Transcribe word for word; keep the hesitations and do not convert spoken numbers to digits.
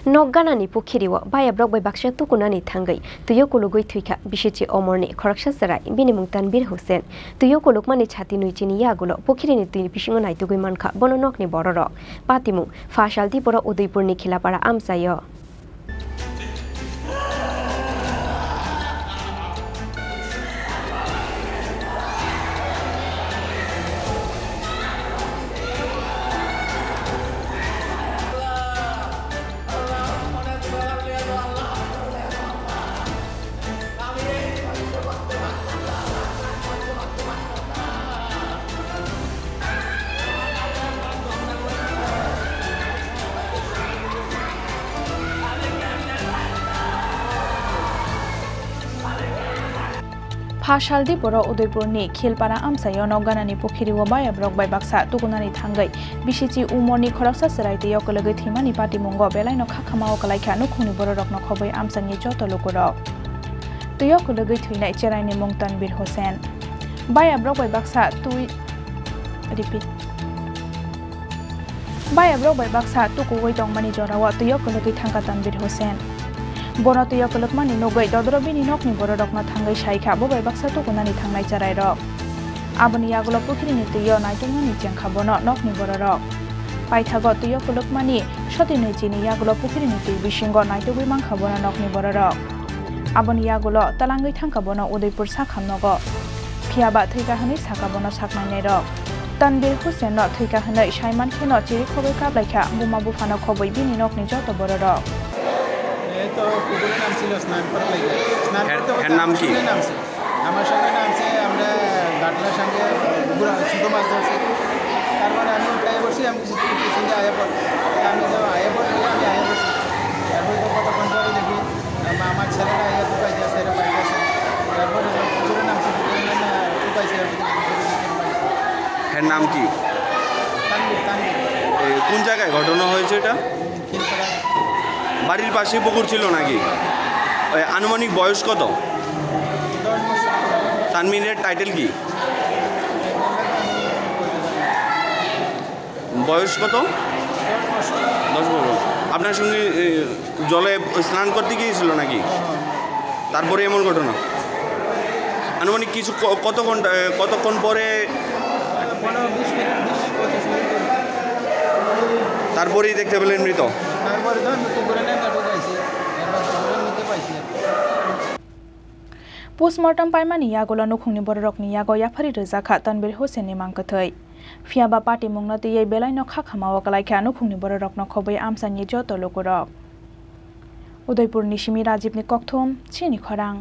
Nok ganani pukhiri o bayabrok bai baksa tukunani thangwi twi o kulugwi thwikha bisichi Omorni khoroksa chwrai, bini mung Tanbir Hussain. Twi o kulukmani chati nwi chini yagulo pukhirini twi bisingo naitugwi mankha bono nokni bororok. Patimung Pha Saldipuro Udaipurni Khilapara amchaio. Pha Saldipuro Udaipurni Khilpara amchaio nok ganani pukhiri o bayabrok bai baksa tukunani thangwi bisichi Umorni khoroksa chwrai twi o kwlwgwi thwimani patimungo belaino kha khamao kwlaikha nukhungni bororokno khobwi amchaini joto lukurok. Twi o kwlwgwi thwinai chwraini mung Tanbir Hussain. Bayabrok bai baksa twi, repeat. Bayabrok bai baksa tukuwi tongmani jorao twi o kwlwgwi thangkha Tanbir Hussain. Bono twi o kwlwkmani nugwi dodro bini nokni bororokno thangwi saikha bo bai baksa tukunani thangnai chwrairok. Aboni yagulo pukhirini twi o naituknani chengkha bono nokni bororok. Paithago twi o kwlwkmani soti nwi chini yagulo pukhirini twi bisingo naitugwi mankha bono nokni bororok. Aboni yagulo twlangwi thangkha bono Udaipur sakhamnogo. Phiyaba thwikha hwnwi sakha bono saknainairok. Tanbir Hussainno thwikha hwnwi saimankheno chirikhogwi kaplaikha buma buphano khobwi bini nokni joto bororok. এই তো পুকুরে নামছিল স্নান করার লাগি। স্নান এর, করতে করতে এর নাম আমার কি? সঙ্গে নামছে। আমার সঙ্গে নামছে, আমরা গাটলার সঙ্গে পুকুরে ছোট মাছ ধরছি। তারপরে আমি উঠে বসি, আমি কিছু কিছু সঙ্গে আয়া পড়ে। আমি তো আয়া পড়ে, আমি আয়া বসি। তারপরে তো কতক্ষণ পরে দেখি, আমা-, আমার ছেলেটা আয়া ঢুকাই দিয়েছে, এরকম হয়ে গেছে। তারপরে পুকুরে নামছে, পুকুরে নেমে ঢুকাইছে, পুকুরে ঢুকে ঢুকাইছে। এর নাম কি? তানভীর, তানভীর। এ, কোন জায়গায় ঘটনা হয়েছে এটা? বাড়ির পাশেই পুকুর ছিল নাকি? এ, আনুমানিক বয়স কত? তানভীরের টাইটেল কি? বয়স কত? দশ বছর। আপনার সঙ্গে, এ, জলে স্নান করতে গিয়েছিল নাকি? তারপরে এমন ঘটনা? আনুমানিক কিছু ক-, কত ঘন্টা, এ, কতক্ষণ পরে? পনেরো, বিশ মিনিট, বিশ, পঁচিশ মিনিট। তারপরেই দেখতে পেলেন মৃত? তারপরে তো আমি পুকুরে নেমে ঢুকাইছি, এবার পুকুরের মধ্যে পাইছি আর কি। Postmortem paimani yagulo nukhungni bororokni yago yaphari rwjakha Tanbir Hussainni mangkwthwi. Phiyaba patimungno twiwi belaino kha khamao kwlaikha nukhungni bororokno khobwi amchaini joto lukurok. Udaipurni simi Rajibni kokthum, chini khorang.